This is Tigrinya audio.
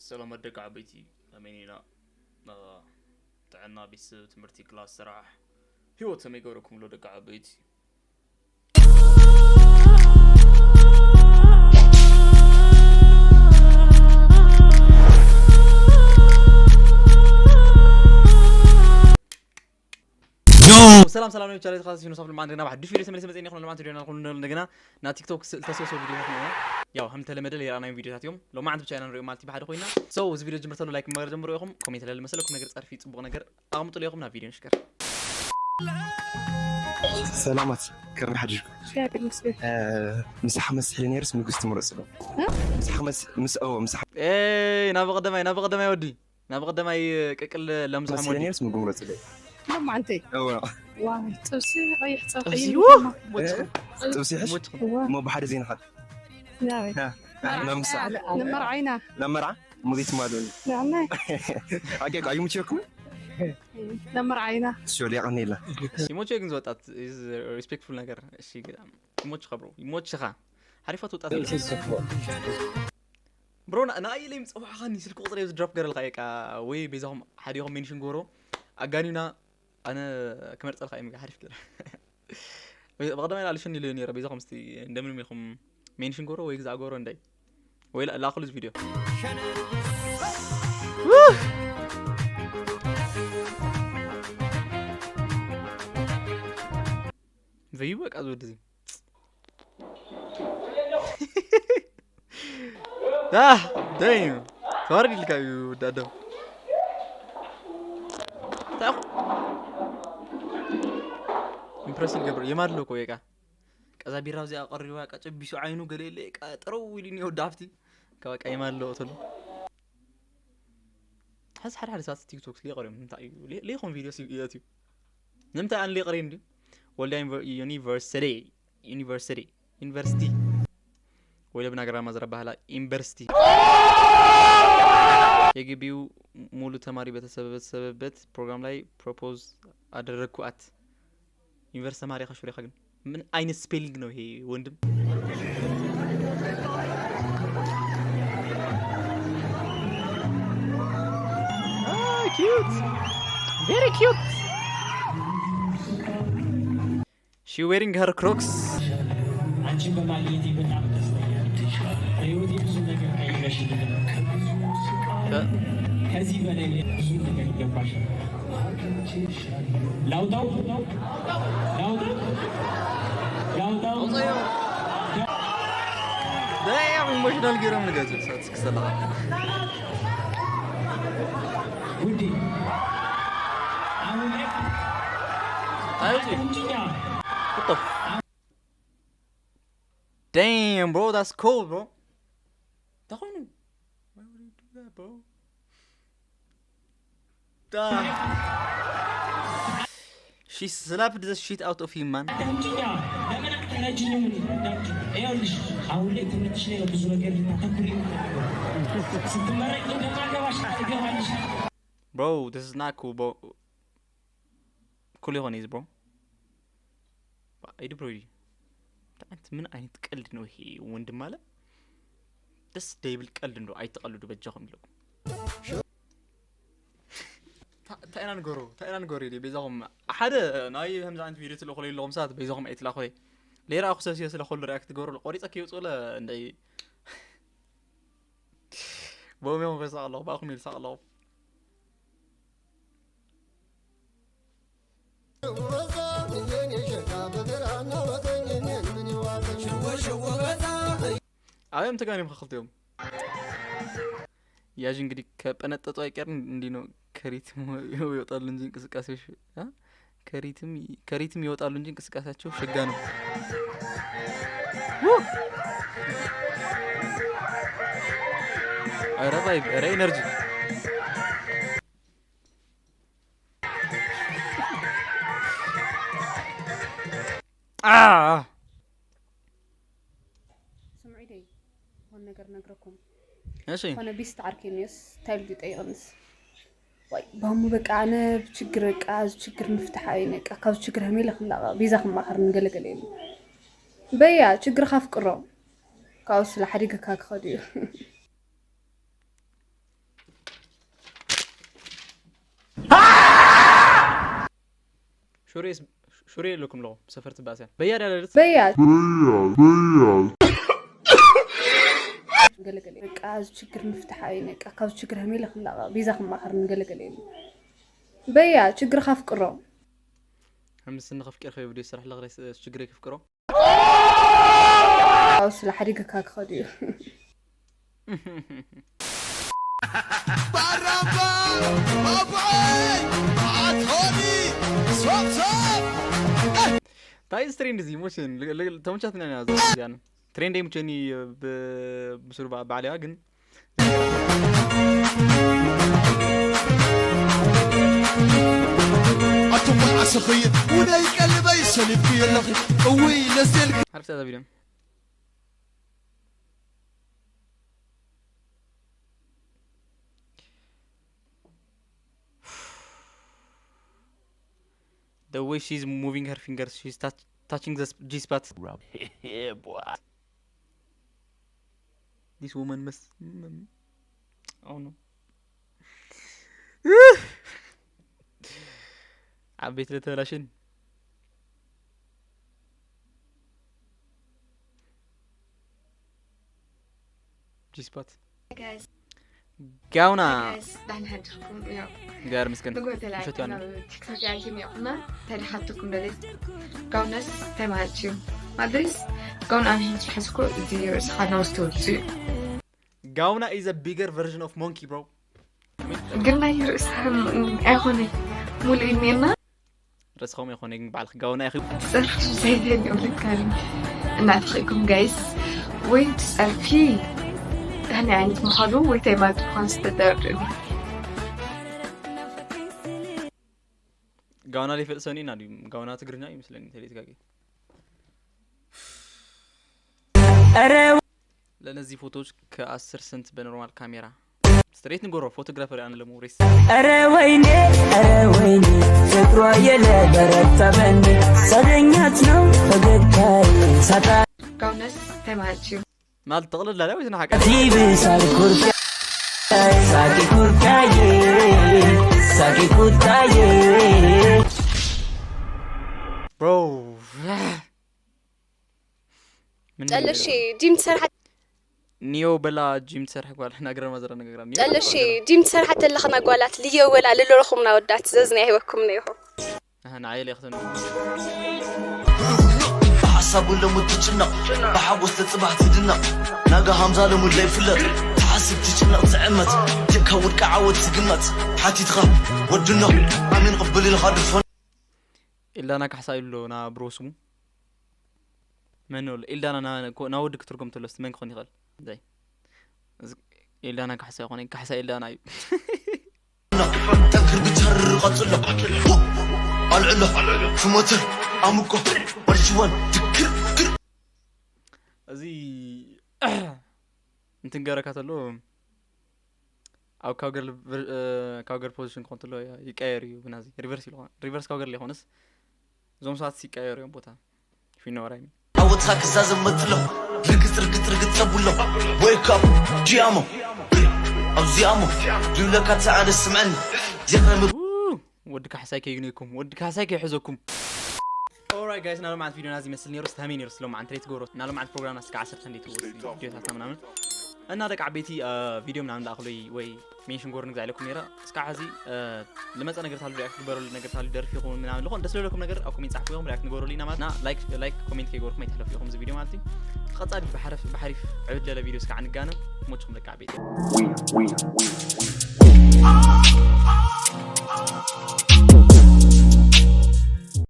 ሰላም ደቂ ዓበይቲ፣ ከመይ ኢና? አ፣ ጥዕና፣ ቤተሰብ፣ ትምህርቲ፣ ክላስ፣ ስራሕ፣ ህይወት ከመይ ገበረኩም ኣሎ ደቂ ዓበይቲ? ሰላም ሰላም፣ ናይ ቻሌት ካስ ሲኖ ሳፍል ማንደና ባሕ ዱሽ ቪዲዮ ተመልሰ መጽእኒ። ኩሉ ለማንት ቪዲዮ ናልኩም እንደገና ና ቲክቶክ ተሰብሰቡ ቪዲዮታት ነው። ያው ከም ተለመደ ሌላ ናይ ቪዲዮታት እዮም። ሎማዓንቲ ብቻ ኢና ንሪኦ ማለት ብሓደ ኮይና። So እዚ ቪዲዮ ጅምር ተሎ ላይክ ምግባር ጀምሩ ኢኹም። ኮሜንት ለለ መሰለኩም ነገር ጸርፊ ጽቡቕ ነገር ኣቕምጡ ኢኹም። ናብ ቪዲዮ ንሽገር። ሰላማት፣ ከመይ ሓዲርኩም? እግዚኣብሔር ይመስገን። እ፣ ምሳሕ መስሕሊ ነይርስ ምግቢ ትምረጽ ዶ? ምሳሕ መስ ምስ ኦ ምሳሕ ኤይ ናብ ቀደማይ ናብ ቀደማይ ወዲ ናብ ቀደማይ ቅቅል ለምሳሕ መስሕሊ ነይርስ ምግቢ ምረጽ ዶ? ሎማዓንተይ እዎ። ዋይ ጥብሲ ቀይሕ ፀብሒ ጥብሲ እዩ ውህ! ድማ። ሞት ጥብሲ ይሕሽ? ሞት እዋ እሞ ብሓደ ዘይንኻ ናበይ? እ፣ ናብ ምሳሕ ንመርዓይና። ናብ መርዓ እሞ ዘይትማልኡኒ። ንዓናይ ኣጌ ኣይምችኩም? ንመርዓይና። ሾል ያቐኒ ኢላ። ይሞች ግን ዝወጣት ሪስፔክትፉል ነገር። እሺ ይሞችኻ ብሮ ይሞችኻ። ሓሪፋት ወጣት። ብሮ ንኣይ ለይ ምፅዋዕኻኒ ስልኪ ቁፅሪ ዝድሮፕ ገረልካ የቃ ወይ በይዛኹም ሓዲኹም ሜንሽን ጎሮ ኣጋኒና ኣነ ክመርፀልካ እዩ ምግቢ ሓሪፍ ገይረ። ብቐዳማይ ላልሽን ኢሉ ነይረ በይዛኹም እስቲ እንደምንም ኢኹም ሜንሽን ጎሮ ወይ ግዛዕ ጎሮ እንዳይ ወይ ላ- ላክሉ እዚ ቪድዮ። ውህ! ዘይበቃ ዝወዲ እዚ ዳህ ደይ ተዋርድ ኢልካ እዩ ወዲ ኣዳም። እንታይ ኢኹ ኢምፕረስ ይገብር የማድሎ እኮ የቃ ቀዛ ቢራ እዚኣ ቀሪባ ቃ ጨቢሱ ዓይኑ ገለ የለ ቃ ጠረው ኢሉ እኒኦ ወዲ ሃፍቲ ካብ ቃ የማድሎ ተሎ። ሕዚ ሓደ ሓደ ሰባት ቲክቶክ ሊቀር እዮም። እንታይ እዩ ሊ- ሊኹም ቪድዮ ሲ- ይእትዩ ንምንታይ ኣን ሊቀር እንዲ ወልዳ ዩኒቨርሲቲ ዩኒቨርሲቲ ዩኒቨርሲቲ ወይ ለብና ገራማ ዘረባህላ ዩኒቨርሲቲ የግቢው ሙሉ ተማሪ በተሰበሰበበት ፕሮግራም ላይ ፕሮፖዝ አደረግኩአት። ዩኒቨርሲቲ ተማሪ ከሽሬኻ ግን ምን አይነት ስፔሊንግ ነው ይሄ ወንድም? Cute, very cute. She wearing her Crocs. አንቺን በማግኘቴ በጣም ደስተኛ ነኝ። በህይወቴ ብዙ ነገር ቀይረሽልኛል። ከዚህ በላይ ብዙ ነገር ይገባሻል። ላውጣው ላውጣው ላውጣው Damn, ኢሞሽናል ገይሮም ንገጽ ሰዓት ክሰለኻ ውዴ አሁን ላይ አይውጪ አትምጪኛ። What the f- Damn, bro, that's cold, bro. ተኾኑ Why would you do that, bro? She slapped the shit out of him, man. አትምጪኛ። ለምን አትረጂኝም? እንዳትዪ። ይኸውልሽ አሁን ላይ ትምህርትሽ ላይ ብዙ ነገር ልታተኩሪ ነው። ስትመረቂ እንደማገባሽ ቃል እገባልሽ። Bro, this is not cool, bro. ኩል ይኾን is bro. አይዲ ብሮ ይዲ። አንተ ምን አይነት ቀልድ ነው ይሄ ወንድም አለ? ደስ ደይብል ቀልድ እንደው ኣይትቀልዱ በጃኹም ይለኩም። ታ- ታይና ንገሩ ታይና ንገሩ ይዲ በይዛኹም ሓደ ናይ ከምዚ ዓይነት ቪድዮ ትልእኹ ኣለኹም ሰባት በይዛኹም ኣይትላኹ። ሌላ ኣኹ ሰብሲዮ ስለ ኩሉ ሪያክት ገሩ ቆሪፀ ክይውፅኡለ እንደ ቦሚኹም ከሳቕ ኣለኹ ባኹም ኢልሳቕ ኣለኹ። ኣበም ተጋኒም ክኽልቲኦም ያዥ እንግዲህ ከጠነጠጡ አይቀርም እንዲህ ነው። ከሪትም ይወጣሉ እንጂ እንቅስቃሴዎች አ? ከሪትም ከሪትም ይወጣሉ እንጂ እንቅስቃሴያቸው ሸጋ ነው። ኧረ ቫይብ ኧረ ኢነርጂ ስምዑ ኢደይ ዝኾነ ነገር ነግረኩም እሺ ዝኾነ ቢስት ዓርኪ እኒኦስ እንታይ ኢሉ ይጠይቕንስ ዋይ ባሙ በቃ ኣነ ብችግር በቃ እዚ ችግር ምፍትሓ እዩ በቃ ካብ ችግር ከመይ ኢለ ክላቐቕ ቤዛ ክማኸር ንገለገለ ኢሉ በያ ችግርካ ኣፍቅሮ ካብኡ ስለ ሓዲገካ ክኸዱ እዩ ሹሬ የለኩም ኣለኹ ሰፈርቲ ባስያ በያ ዳለልት በያ በያ በያ ገለገለ በቃ እዚ ችግር ምፍታሕ እዩ። በቃ ካብ ችግር ሀሜለ ክላቀ ቤዛ ክማኸር ንገለገለ የለ በያ ችግር ካፍቅሮ ከምስ ንኸፍቅር ከብዱ ይስራሕ ለኽረ ችግር ከፍቅሮ ኣው ስለ ሓዲገካ ክኸዱ እዩ። ባራምባ ባቡዐይ ኣቶኒ ሶብሶብ እንታይ እዚ ትሬንድ እዚ ሞሽን ተመቻትና ያ ዚያን ትሬንድ ኣይምቸኒ ብስሩ ባዕልያ ግን ኣቱም ዓሰበይ ውደይ ቀልበይ ሰሊብኩ የለኺ እውይ ለስቴልክ ሓርፍታ ቪድዮ The way she's moving her fingers, she's touch, touching the G spot. Yeah, boy. This woman must. Mm, oh no. ኣብ ቤት ለተበላሽን ጂስፓት ጋውና ጋር ምስክን ምሸት ዮኒ ቲክቶክ ያልቲም ያውና ተድሓትኩም ደሌት ጋውነስ ተማልችም ማድሪስ ጋውን ኣምሂን ትሓስኮ እዚ ርእስኻ ናውስተወልሱ ጋውና is a bigger version of monkey bro ግን ናይ ርእስኻ ኣይኾነ ሙሉእ እኒኤና ርእስኹም ኣይኮነ ግን በዓልክ ጋውና ኢኺ ጸርፊ ዘይደልዮም ልካል እናተኸእኩም ጋይስ ወይ ጸርፊ ከመይ ዓይነት ምዃኑ ወይ እንታይ ማለት ምዃኑ ዝተደርድሩ ጋውና ሊፈልጥ ሰኒ ኢና ድዩ ጋውና ትግርኛ ይመስለኒ ተሌት ጋጌ ለእነዚህ ፎቶዎች ከአስር ስንት በኖርማል ካሜራ ስትሬት ንጎሮ ፎቶግራፈር ኣነ ለሙ ሬስ ኧረ ወይኔ ኧረ ወይኔ ፍቅሯ የለ በረታ በኔ ሳገኛት ነው ፈገግታዬ ሳጣ ጋውነስ ተማልችም ማለት ተቕልላ ላ ወይስ ንሓቀ ይብሳል ኩርካ ሳቂ ኩርካዬ ሳቂ ኩርካዬ bro ጨለሽ ጂም ትሰርሓ ኒዮ በላ ጂም ትሰርሕ ጓል ናግረማ ዘረ ነገራ ኒዮ ጨለሽ ጂም ትሰርሓ ተለኻ መጓላት ልዮ ወላ ልሎረኹምና ወዳት ዘዝና ይህበኩምና ይኹም ኣህ ንዓየ ለይኽተን ብሓሳቡ ለሙድ ትጭነቕ ብሓጎስ ተጽባሕ ትድነቕ ናጋ ሃምዛ ለሙድ ለይፍለጥ ትሓስብ ትጭነቕ ትዕመት ጀካ ውድቂ ዓወት ትግመት ሓቲትኻ ወድኖ ኣሜን ቅብል ኢልኻ ድፎን ኤልዳና ካሕሳ ኢሉ ኣሎ ና ብሮ ስሙ መን ኣሎ ኤልዳና ና ወዲ ክትርጎም ተሎ መን ክኾን ይኽእል እንታይ ኤልዳና ካሕሳ ይኾነ ካሕሳ ኤልዳና እዩ ጠንክር ብቻርር ቀጽሎ ኣልዕሎ ፍሞተር ኣምቆ ወልሽወን ትክር እዚ እንትን ገረካ ተሎ ኣብ ካውገር ፖዚሽን ክኾን ተሎ ይቀየር እዩ ብናዚ ሪቨርስ ኢሉ ሪቨርስ ካውገር ይኾንስ እዞም ሰባት ይቀየሩ እዮም ቦታ ፊኖራይ ዓወትኻ ክዛዘም መጥሎ ርግጽ ርግጽ ርግጽ ጸቡሎ ወይካፕ ዲያሞ ኣብዚኣሞ ዝብለካ ተዓደ ስምዐኒ የኽረም ወዲ ካሕሳይ ከይግነኩም ወዲ ካሕሳይ ከይሕዘኩም Alright guys ናሎም ዓት ቪዲዮ ናዚ መስል ነሩ ስተመይ ነሩ ስሎም ዓን ትሬት ጎሮ ናሎም ዓት ፕሮግራም እስከ ዓሰርተ እንዴት ወስ ቪዲዮ ታታ ምናምን እና ደቂ ዓበይቲ ቪዲዮ ምናምን ላእክሉይ ወይ ሜንሽን ጎር ንግዛ ኢለኩም ነረ እስካ ሕዚ ልመፀ ነገር ታሉ ሪያክት ግበረሉ ነገር ታሉ ደርፊ ይኹን ምናምን ልኾን ደስ ለለኩም ነገር ኣብ ኮሜንት ጻሕፉ ኢኹም ሪያክት ንገበረሉ ኢና ማለት ና ላይክ ላይክ ኮሜንት ከይገርኩም ኣይትሕለፉ ኢኹም እዚ ቪዲዮ ማለት እዩ ቀጻሊ ብሓሪፍ ብሓሪፍ ዕብድ ለለ ቪዲዮ እስካ ዕንጋነ ሞችኩም ደቂ ዓበይቲ